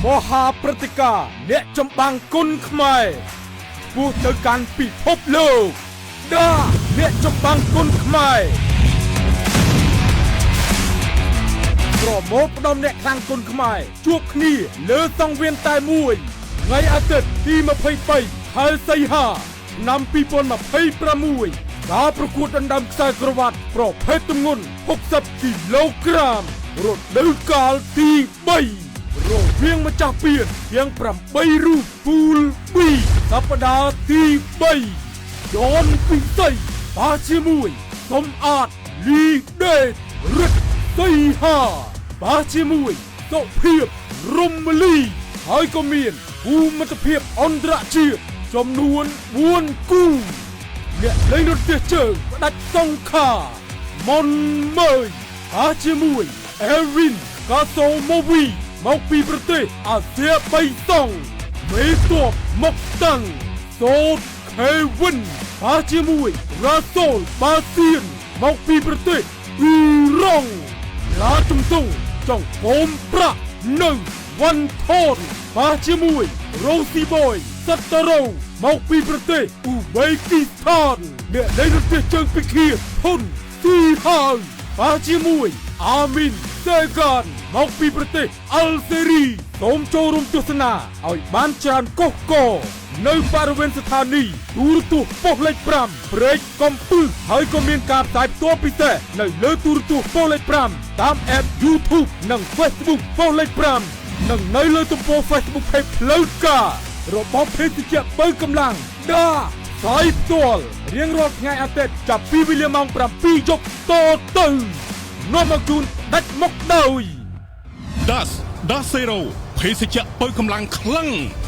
មហាព្រឹត្តិការណ៍អ្នកចម្បាំងគុនខ្មែរពោះទៅកាន់ពិភពលោកដាអ្នកចម្បាំងគុនខ្មែរប្រមូលផ្ដុំអ្នកខ្លាំងគុនខ្មែរជួបគ្នាលើសង្វៀនតែមួយថ្ងៃអាទិត្យទី23ខែសីហាឆ្នាំ2026ការប្រកួតដណ្ដើមខ្សែក្រវ៉ាត់ប្រភេទទម្ងន់60គីឡូក្រាមរដូវកាលទី3រវាងម្ចាស់ពានទាំង8រូបពូល B សប្តាហ៍ទី3យ៉នពិសីបាជាមួយសំអាតលីដេតរិទ្ធសីហាបាជាមួយសុភាពរំលីហើយក៏មានគូមិត្តភាពអន្តរជាតិចំនួន4គូអ្នកលេងរត់ទះជើងផ្ដាច់សង្ខាមុនមើយបាជាមួយអេរីនកាសូម៉ូវីមកពីប្រទេសអាស៊ាបៃតងមេតបមកតាំងសូតខេវិនបាជាមួយរ៉ាសូលបាសៀនមកពីប្រទេសអ៊ីរ៉ង់ឡាជំទង់ចង្កូមប្រាក់នៅវ៉ាន់ថនបាជាមួយរ៉ូស៊ីបយសត្វរ៉ូមកពីប្រទេសអ៊ូបេគីស្ថានអ្នកលេងរទេះជើងពិឃាតហ៊ុនស៊ីហាវបាជាមួយអាមីនសេកានមកពីប្រទេសអល់សេរីសូមចូលរួមទស្សនាឲ្យបានច្រើនកុះកនៅបរិវេណស្ថានីយ៍ទូរទស្សន៍ប៉ុស្តិ៍លេខ5ព្រែកកំពឹសហើយក៏មានការផ្សាយផ្ទាល់ពិសេសនៅលើទូរទស្សន៍ប៉ុស្តិ៍លេខ5តាម app YouTube និង Facebook ប៉ុស្តិ៍លេខ5និងនៅលើទំព័រ Facebook Page ផ្លូវការរបស់ភេសជ្ជៈបើកម្លាំងដាផ្សាយផ្ទាល់រៀងរាល់ថ្ងៃអាទិត្យចាប់ពីវេលាម៉ោង7យប់តទៅនាំមកជូនដាច់មុខដោយ ដាសដាសេរ៉ូភេសជ្ជៈបើកម្លាំងខ្លាំង។